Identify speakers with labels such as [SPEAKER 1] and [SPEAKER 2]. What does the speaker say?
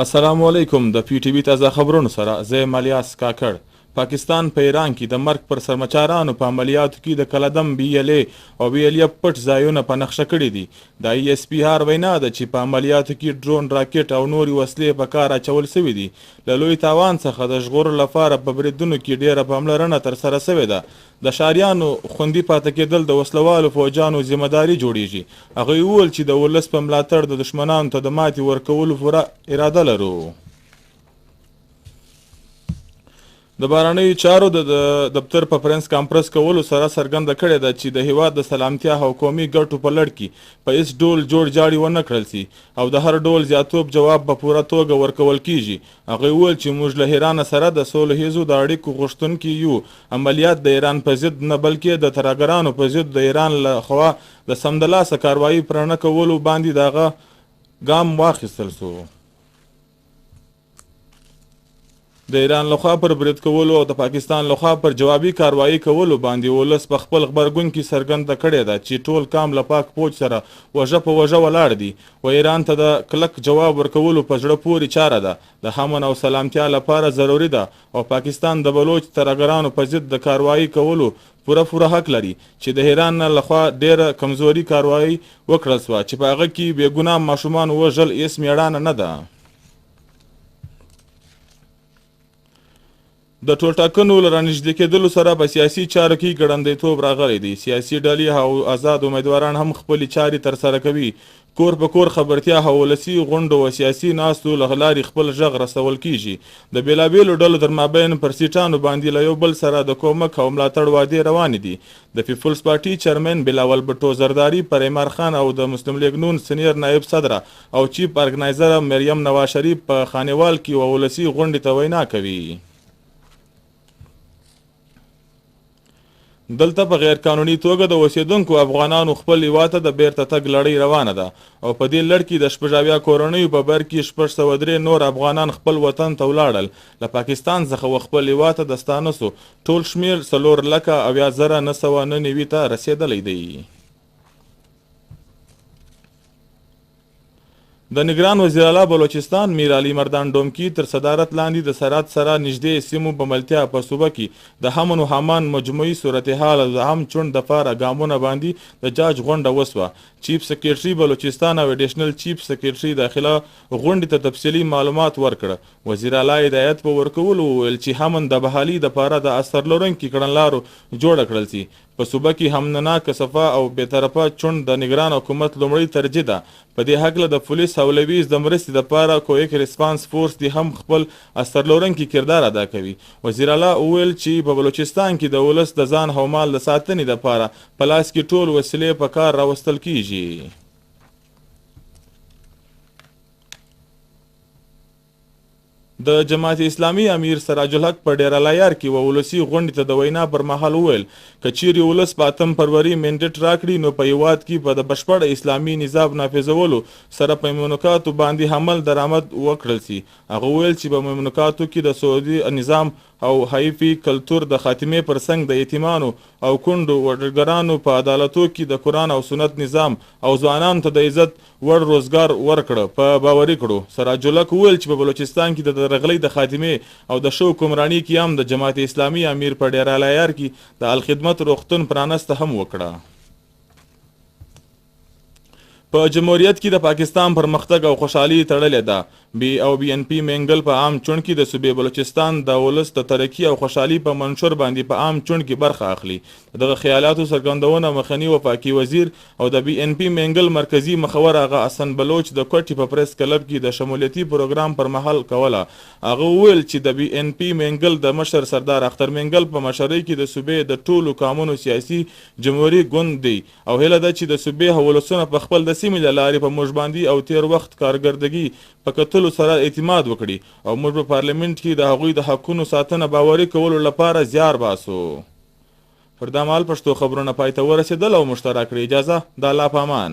[SPEAKER 1] السلام علیکم، د پی ټی وی تازه خبرونو سره زه یم الیاس کاکړ. پاکستان په ایران کې د مرګ پر سرمچارانو په عملیاتو کې د کلدم بي ایل ای او بي ایل ایف پټ ځایونه په نښه کړي دي. د آی ایس پي آر وینا ده چې په عملیاتو کې ډرون، راکټ او نورې وسلې په کار اچول شوې دي. له لوی تاوان څخه د ژغورلو لپاره په بریدونو کې ډیره پاملرنه ترسره شوې ده. د ښاریانو خوندي پاتې کېدل د وسلوالو فوجانو ذمه داري جوړیږي. هغوی وویل چې د ولس په ملاتړ د دښمنانو ته د ماتې ورکولو پوره اراده لرو. د بهرنیو چارو د دفتر په پرنس کانفرنس کولو سره څرګنده کړې ده چې د هیواد د سلامتیا او قومي ګټو په لړ کې په هیڅ ډول جوړ جاړي ونه کړل سي او د هر ډول زیاتوب جواب په پوره توګه ورکول کیږي. هغوی وویل چې موږ له ایران سره د سوله ییزو د اړیکو غوښتونکي یو. عملیات د ایران په ضد نه بلکې د ترهګرانو په ضد د ایران له خوا د سمدلاسه کاروايي پرنه کولو باندې دغه ګام واخیستل سو. د ایران لخوا پر برید کولو او د پاکستان لخوا پر جوابي کاروايي کولو باندې ولس په خپل غبرګون کې څرګنده کړې ده چې ټول قام له پاک فوج سره وژه په وژه ولاړ دي و ایران ته د کلک جواب ورکولو په زړه پورې چاره ده، د امن او سلامتیا لپاره ضروري ده او پاکستان د بلوچ ترهګرانو په ضد د کاروايي کولو پوره پوره حق لري چې د ایران لخوا ډیره کمزوري کاروايي وکړل سوه چې په هغه کې بې ګناه ماشومان وژل هیڅ میړانه نه ده. د ټولټاکنو له رانږدې کېدلو سره په سیاسي چارو کې ګړندیتوب راغلی دی. سیاسي ډلې او ازاد امیدواران هم خپلې چارې ترسره کوي. کور په کور خبرتیا او ولسي غونډو او سیاسي ناستو له لارې خپل غږ رسول کیږي. د بېلابېلو ډلو تر مابین پر سیټانو باندې له یو بل سره د کومک او ملاتړ وعدې روانې دي. د پیپلز پارټي چیرمن بلاول بټو زرداري پر عمر خان او د مسلم لیګ نون سنیر نایب صدره او چیف ارګنایزره مریم نواز شریف په خانیوال کې یوه ولسي غونډې ته وینا کوي. دلته په غیر قانوني توګه د اوسېدونکو افغانانو خپل هیواد ته د بیرته تګ لړۍ روانه ده او په دې لړ کې د 76 کورنیو په بر کې 603 نور افغانان خپل وطن ته ولاړل. له پاکستان څخه و خپل هیواد ته د ستانه سو ټول شمېر 4,70,999 ته رسېدلی دی. د نګران وزیر اعلی بلوچستان میر علي مردان ډومکي تر صدارت لاندې د سرحد سره نږدې سیمو په ملتیا په صوبه کې د امن و امان مجموعي صورتحال او د عام چوڼ دپاره ګامونه باندې د جاج غونډه وسوه. چیف سیکرټري بلوچستان او ایډیشنل چیف سیکرټري داخله غونډې ته تفصیلي معلومات ورکړه. وزیر اعلی هدایت په ورکولو وویل چې امن د بحالي دپاره د اثر لرونکي کړنلارو جوړه کړل سي. په صوبه کې همنناکه، صفا او بې طرفه چوڼ د نګران حکومت لومړۍ ترجیح ده. په دې هکله د پولیس او لویز د مرستې دپاره کویک ریسپانس فورس دې هم خپل اثرلرونکی کردار ادا کوي. وزیر اعلی وویل چې په بلوچستان کې د ولس د ځان او مال د ساتنې دپاره په لاس کې ټول وسیلې په کار راوستل کیږي. د جماعت اسلامي امیر سراج الحق په ډیره لایار کې و ولسي غونډې ته د وینا پر مهال وویل، که چیرې ولس په 8 فروري مینډیټ راکړي نو په هیواد کې په د بشپړ اسلامي نظام نافذولو سره په مملکاتو باندې عمل درآمد وکړل سي. هغه وویل چې په مملکاتو کې د سعودي نظام او حیفي کلتور د خاتمې پر څنګ د یتیمانو او کونډو وډګرانو په عدالتو کې د قرآن او سنت نظام او ځوانانو ته د عزت وړ روزګار ورکړه په باوري کړو. سراج الحق وویل چې په بلوچستان کې د درغلۍ د خاتمې او د ښه حکمراني قیام د جماعت اسلامي امیر په ډیره لایار کې د الخدمت روغتون پرانسته هم وکړه. په جمهوریت کې د پاکستان پرمختګ او خوشحالي تړلې ده. بي او بي ان پي مینګل په عام چوڼ کې د صوبې بلوچستان د ولس د ترقي او خوشحالي په منشور باندې په عام چوڼ کې برخه اخلي. د دغه خیالاتو څرګندونه مخني وفاقي وزیر او د بي ان پي مینګل مرکزي مخور آغا حسن بلوچ د کوټې په پریس کلب کې د شمولیتي پروګرام پر مهال کوله. هغه وویل چې د بي ان پي مینګل د مشر سردار اختر مینګل په مشرۍ کې د صوبې د ټولو قامونو سیاسي جمهوري ګوند دی او هیله ده چې د صوبې ولسونه په خپل د سیمې له لارې په موږ باندې او تیر وخت کارګردګي په کتلو سره اعتماد وکړي او موږ په پارلیمنټ کې د هغوی د حقونو ساتنه باوري کولو لپاره زیار باسو. پر دا مهال پښتو خبرونه پای ته ورسېدل او موږ ته راکړئ اجازه. د الله په امان.